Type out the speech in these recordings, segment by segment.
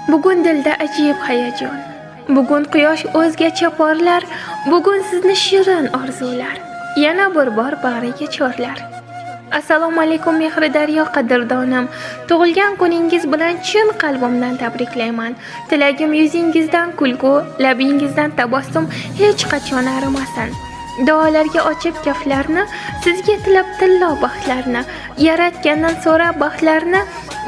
Bugun dilda ajib hayajon. Bugun quyosh o'zgacha porlar, bugun sizni shirin orzular yana bir bor bag'riga chorlar. Assalomu alaykum, Mehri Daryo qadrdonim. Tug'ilgan kuningiz bilan chin qalbimdan tabriklayman. Tilagim, yuzingizdan kulgu, labingizdan tabassum hech qachon arimasin. Duolarga ochib kaflarni, sizga tilab tillo baxtlarni, Yaratgandan so'rab baxtlarni,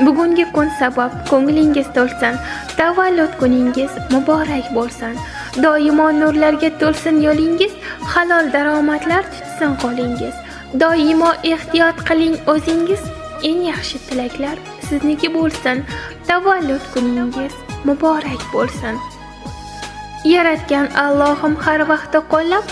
bugungi kun sabab ko'nglingiz to'lsin. Tavallud kuningiz muborak bo'lsin. Doimo nurlarga to'lsin yo'lingiz, halol daromadlar tutsin qo'lingiz. Doimo ehtiyot qiling o'zingiz, eng yaxshi tilaklar sizniki bo'lsin. Tavallud kuningiz muborak bo'lsin. Yaratgan Allohim har vaqtda qo'llab,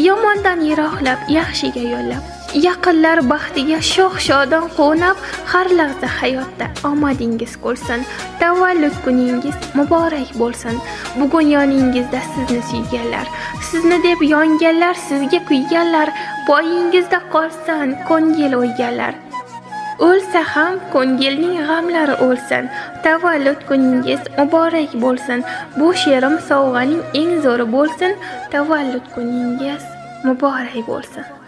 yomondan yiroqlab, yaxshiga yo'llab, yaqinlar baxtiga sho'x shodon quvnab, har lahza hayotda omadingiz kulsin. Tavallud kuningiz muborak bo'lsin. Bugun yoningizda sizni suyganlar, sizni deb yonganlar, sizga kuyganlar, poyingizda qolsin ko'ngil o'yganlar. O'lsa ham ko'ngilning g'amlari o'lsin. Tavallud kuningiz muborak bo'lsin. Bu she'rim sovg'aning eng zo'ri bo'lsin. Tavallud kuningiz muborak bo'lsin.